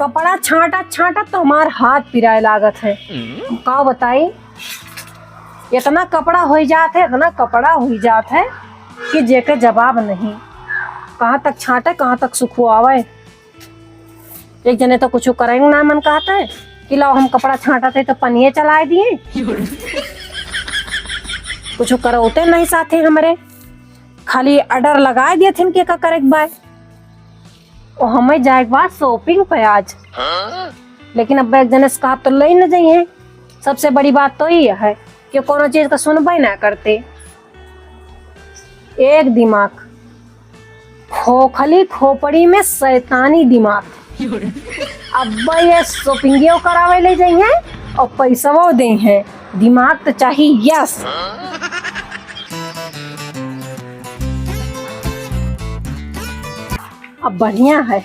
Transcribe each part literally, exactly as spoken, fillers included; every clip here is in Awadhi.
कपड़ा छांटत छांटत तो हमार हाथ पिराए लागत है। हम का बताई, इतना कपड़ा होई जात है, इतना कपड़ा होई जात है कि जेके जवाब नहीं। कहाँ तक छांटे, कहाँ तक सुखवावे। एक जने तो कुछ करे ना मन कहत है कि लाओ हम कपड़ा छांटत है तो पनिये चलाए दिए। कुछ करौते नहीं साथे हमरे, खाली order लगाए दिए थे कि का करे के बाय। ओ हमें जाए के बाद shopping पे आज। लेकिन अब एक जने से कहा तो ले न जाइए। सबसे बड़ी बात तो ये है कि कोनो चीज का सुनबे ना करते। एक दिमाग, खोखली खोपड़ी में शैतानी दिमाग। अब ये shopping करावे ले जाइए और पैसवो दे हैं, दिमाग तो चाहिए। Yes। अब बढ़िया है,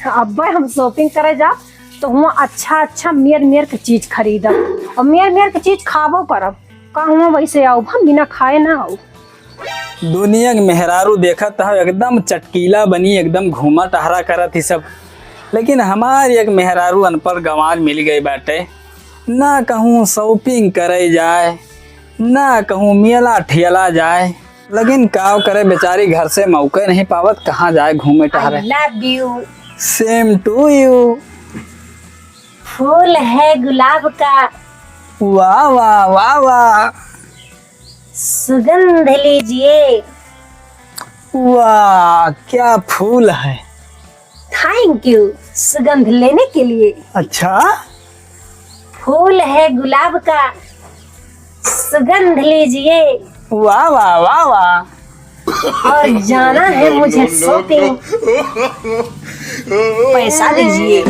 अब हम shopping करे जाब तो हुआ अच्छा अच्छा मेर मेर के चीज खरीदब और मेर मेर के चीज खाबो करब। का हुआ वैसे आउब, हम बिना खाए ना आउब। दुनिया के मेहरारू देखत ह एकदम चटकीला बनी, एकदम घूमा टहरा करत ही सब, लेकिन हमार एक मेहरारू अनपढ़ गंवार मिल गई बाटे। ना कहूँ shopping करे जाए, ना कहूँ मेला ठेला जाए, लेकिन काव करे बेचारी घर से मौके नहीं पावत, कहाँ जाए घूमे टहरे। I love you। Same to you। फूल है गुलाब का। वाह वाह वाह वाह। सुगंध लीजिए। वाह क्या फूल है। Thank you सुगंध लेने के लिए। अच्छा। फूल है गुलाब का, सुगंध लीजिए। वाह वाह वाह वाह। और जाना है मुझे shopping, पैसा दीजिए।